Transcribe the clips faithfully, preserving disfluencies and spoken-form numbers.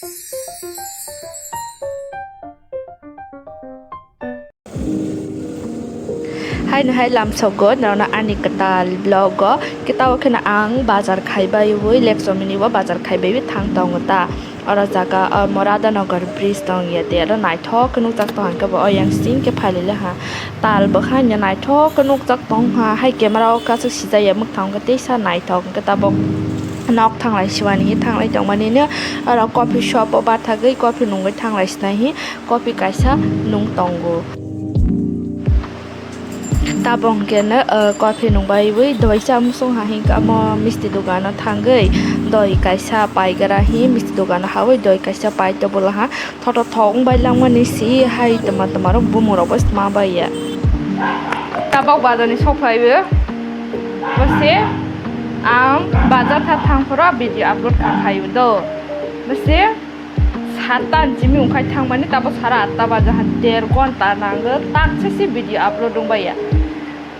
Haino hai lamsogo norokno ani kwtal vlog o, khe tabo kheno ang bazar khai baiwi, Lekchomini bo bazar khai baiwi thang tongo ta. Oro jaga o Moradanagar bridge tong ya de, oro naithok khe nukjak tong hwnkhe bo oyang sing khe phailele ha. Tal bwkha hanya naithok khe nukjak tong ha, hai camera o kaisa sijaya mwkhang khe teisa naithok hwnkhe tabok nok thanglai siwani hi thanglai tongmani no oro coffee shop o bathagwi coffee nungwi thanglai sinai hi. Coffee kaisa nung tongo. Tabok hwnkhe no, ah, coffee nung baiwi doi cha musung ha hwnkhe amo misti dogano thangwi doi kaisa paigra hi misti dogano hawi doi kaisa pai tobula ha thoto thok wng bai langmani si hai twma twma rok bumung rok bai sma bai ya. Tabok bazar ni sok phaiwi bose ang bazar tha thang phoro video upload kha khaio do bose. Sata ni simi wngkhai thangmani tabo sara atta baja ha der gonta nango tak se se video upload wngbai ya.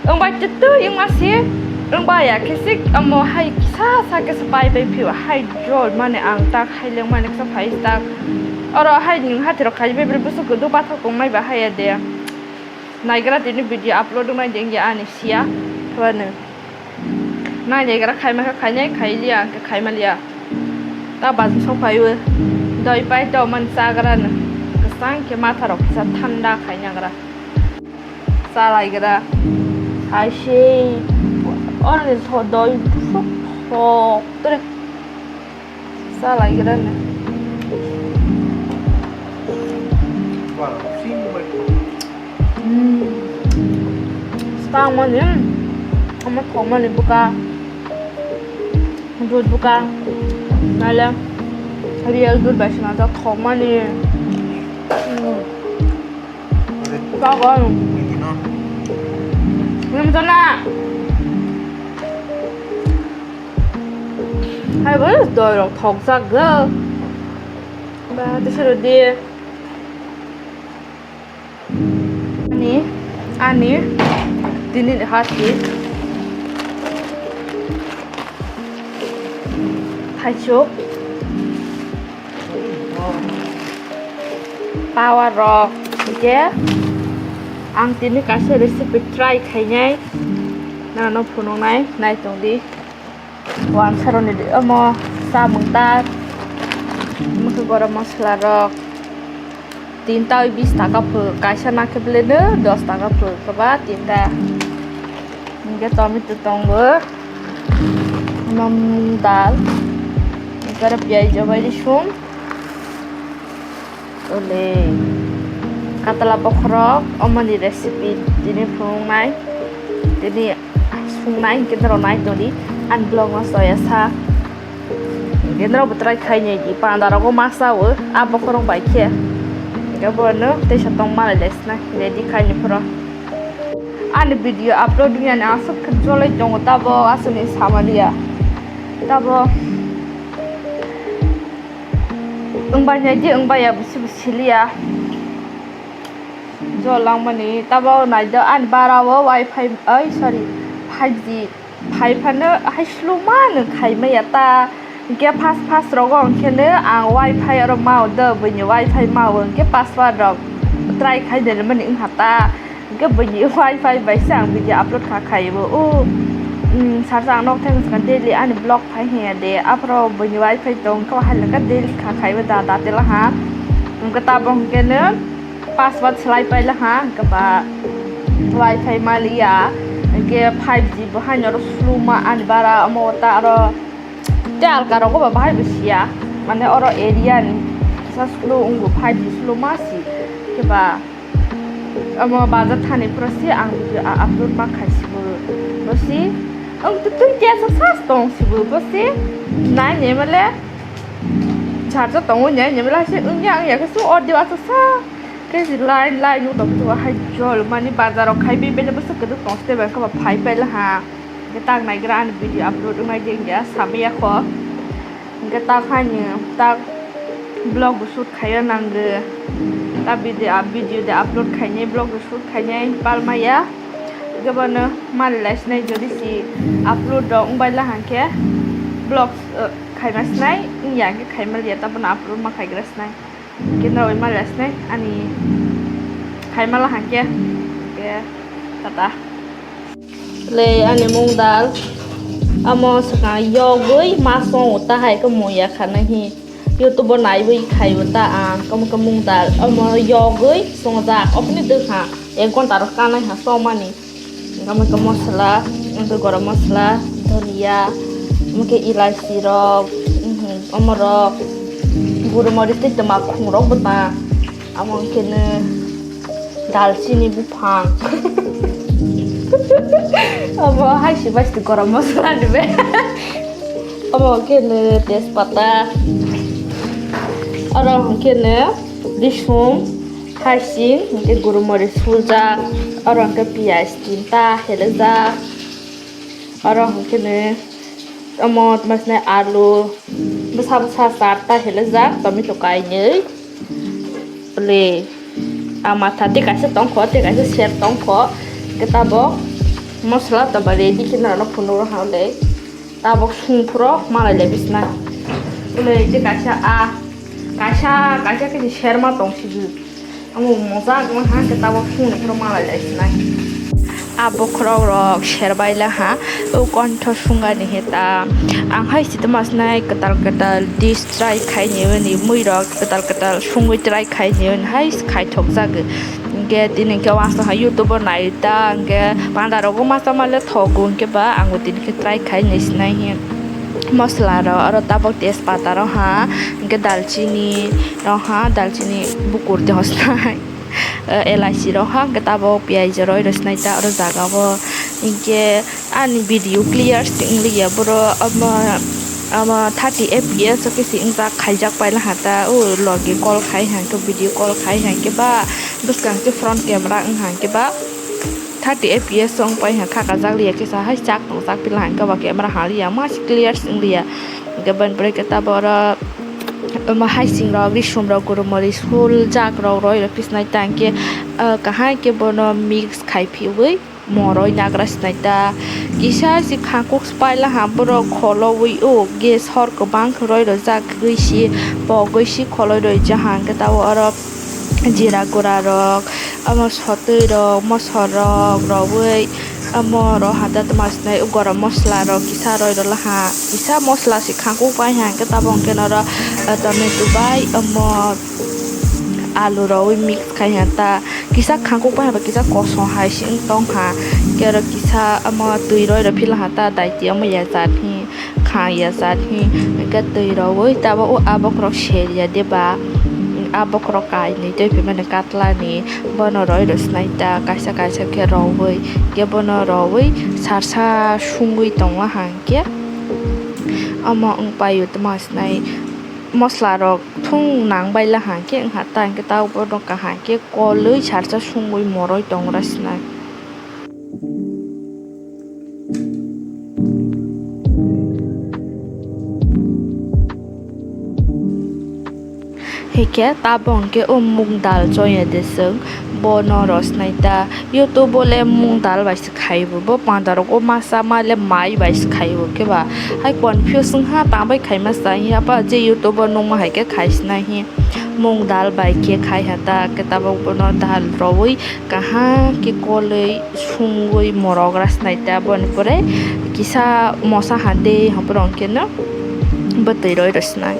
Wngbai tei tei wngma se wngbai ya khe se omo hai kisa sa khe se pai pai phio hai jol mani ang tak hai leng mani kisa phai tak. Oro hai nwng hathai rok khai bai bwswk kwdwk bathok tong nai ba hai ya de. Naigra tini video upload wngnai de wngya ani siya. Phano nai naigra khaima kha khainai khai liya hwnkhe khaima liya. Ta bazin sok phaiwi doi pai to man chagra no kwchang khe matha rok kisa thanda khainagra. Chalaigra hai se oro tho doi busuk thok tere. Chalaigra no. Hmm. Spang mani, ama thok mani buka, dud buka, nale real dud bai swnamjak thok mani. Hmm. Tabok. Ini no. Ini betul na. Hai bo doi rok thok jak go. Ba, tei sero di. Ani, ani, tini ni hati. Thaichuk. Power rok, hingke ang tini kaisa recipe try khainai, nano phunuknai, naitong di. Wansaroni omo chamung tak, omo khe gorom masla rok. Tinta oi bis taka pho, kaisa nakhe beleno dos taka pho, koba tinta. Hingke tomato tongo, omo mung dal, hingke aro piyaj rok bai sum, ole katla bokhorok, omoni recipe tini phunuknai, tini sungnai hingke norok naitodi ani vlog no soyasa. Hingke norok bo try khainai di, panda rogo masa o, a bokhorok bai khe. Hingke bono teisa tong malai lai sina ready khaini phoro. Ani video upload wngya ni aswk khe jolai tongo, tabo aswk ni samaliya. Tabo wngbai nai di, wngbai ya busi busi liya. Jol langmani, tabo nai do ani bara o wifi, oi, sorry, five G. Phai phano hai slow ma nwng khai maya ta. Hingke fast fast rogo hingke no ang wifi oro ma o do, buini wifi ma o hingke password rok try khai de mani wngha ta. Hingke buini wifi bai se ang video upload kha khai bo. O, mm, sarsa ang nok thang daily ani vlog phai hingya de. Aphro buini wifi tong khe hai laka daily kha khai bo da da tela ha. Hingke tabok hingke no password slai paila ha, hingke ba wifi maliya, hingke five G bo haino oro slow ma ani bara omo ta oro tei alka rogo ba bahai bo siya, mane oro area ni kisa slow wngo, five G slow ma si, hingke ba omo bazar thani pura si ang video a upload ma khai si bo, bo si ang tu tun kesa sas tong si bo, bo si nai ne male charger tongo ne ne male si wngya wngya khe su audio asa sa. Khe si line line nuk tong khe hai jol mani bazar rok khai bebele bwswk kwdwk tong site bai khe ba phai paila ha. Khe tak naigra ani video upload wngnai de wngya samaya kho. Hingke tak haini tak vlog bo shoot khaina nango. Ta video, video de upload khainai vlog de shoot khainai palmaya. Hingke bono mali lai sinai jodi si upload rok wngbai la hingke vlog, eh, Khaima sinai, wngya hwnkhe khaima liya, tabukno aphuru ma khaigra sinai. Hwnkhe norok ma liya sinai, ani khaima la hwnkhe, hwnkhe tata. Le ani mung dal, amo swkang yogwi ma song ta hai khe mung ya khana hi. YouTube o naiwi khaiwi ta ang, kamo khe mung dal, amo yogwi songjak, oboni dwkha ek ghonta rok kanai ha somani. Omo khe masala, omo khe garam masala, dhania, omo khe elaichi rok, mhm, omo rok, guru moris tei twma khum rok bo ta. Amo khe no dalchini buphang. Omo hai se bai se garam masala ni be. Omo khe no tejpata. Oro hwnkhe no risum. Hasing, hwnkhe guru moris suljak, oro hwnkhe piyaj tinta helejak, oro hwnkhe ne omo tma sine alu bwsa bwsa charta helejak, tomato kainwi, le, ah, matha tei kaisa tongkho, tei kaisa ser tongkho, hwnkhe tabok mosla toba ready khe norokno phunukgo hwnle. Tabok sung phuru malai lai bisna. Ulai je kaisa a, kaisa, kaisa khe serma tong sidi. Amo mojak wng ha khe tabok sung phuru malai lai sinai. A bokhorok rok serbai la ha, o kontho sungani he ta. Ang hai sitoma sinai kwtal kwtal dish try khai ni uni mui rok kwtal kwtal sungwi try khai ni uni hai khai thok jagwi. Hingke tini hingke wansuk hai YouTube o nai ta, hingke panda rogo masa male thogo, hingke ba ang bo tini khe try khai nai sinai hi. Mosla rok oro tabok tejpata rok ha, hingke dalchini rok ha, dalchini bukur de hosnai, elaichi rok ha, hingke tabok piyaj roi rw sinai ta oro jaga o, hingke ani video clear se wng liya boro, omo, omo thirty F P S o khe se wngjak khaijak paila ha ta, o logi call khai hang khe video call khai hang khe ba bwskang khe front camera wng hang khe ba thirty F P S wng pai hang kha kajak liya khe sa hai chak tong chak pila hang khe ba camera ha liya ma se clear se wng liya hingkhe bini pore khe tabok oro omo haising rok risum rok guru moris huljak rok roi rok khe sinai ta hingkhe, ah, kahai khe bono mix khai phiui. Moroi nagra sinai ta. Kisa si khangkuk se paila ha borok kholowi o gas hor kwbang khe roi rwjak gwi si pogwi si kholoi roi ja ha hwnkhe tabok oro jira gura rok, omo sotwi rok, mosor rok rowoi omo ro ha da tma sinai o gorom mosla rok kisa roi rwla ha. Kisa mosla si khangkuk pai ha hwnkhe tabok hwnkhe noro tomato bai omo alu rowoi mix khai ha ta. Kisa khangkuk bai hwnba kisa kosom hai se wng tong kha. Hingke oro kisa omo twi roi rw phila ha ta daiti omo ya jat hi kha ya jat hi hingke twi rowoi tabok o a bokhorok ser ya de ba a bokhorok kainwi tei phaimani katla ni bono roi rw sinai ta kaisa kaisa khe rowoi hingke bono rowoi sarsa sungwi tongla ha hingke omo wng pai o tma sinai mosla rok. Thung nang bai la hang khe wngkha ta hingke tabok bono kaham khe kolwi sarsa sungwi moroi tongra sinai. Hingke tabok hingke o mung dal choya de chwng bono rosnai ta YouTube o le mung dal bai se khaibo bo panda rok o masa ma le mai bai se khaibo khe ba hai confuse wngkha tang bai khaima sa hiya pa je YouTube o nungma hai khe khai sinai hi mung dal bai khe khai ha ta khe tabok bono dal rowoi kaham khe koloi sungoi morok ra sinai ta boni pore kisa mosa ha de haporo hwnkhe no bwtwi roi rw sinai.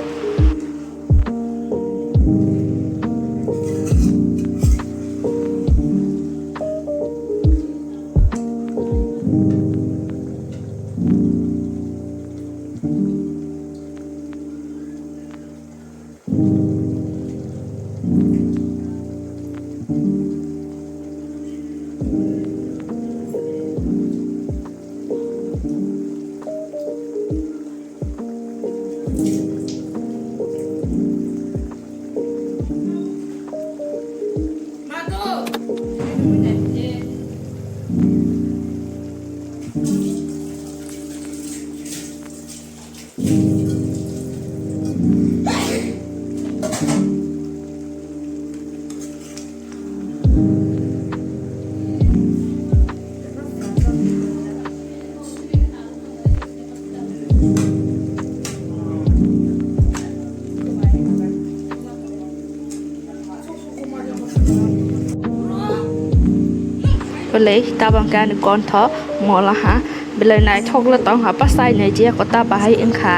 Belai tabang khe ani kontho mola ha. Belai naithok le tong ha, pa chai nai je ko ta bahai wngkha.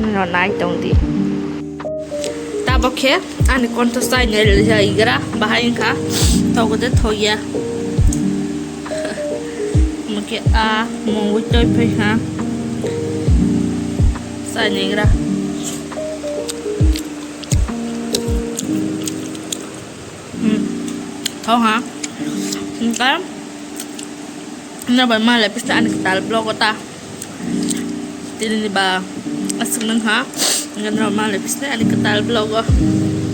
Nino nai tong di. Tabok khe ani kontho chai nai le jai gra bahai wngkha. Togo de thoya. Mungke a mungwi toi phai ha. Chai nai gra. Hmm. Thok ha. Hingka. Nrok bai malai pista ani kwtal vlog o ta. Tini ni ba aswk nung ha. Hingka nrok malai pista ani kwtal vlog o.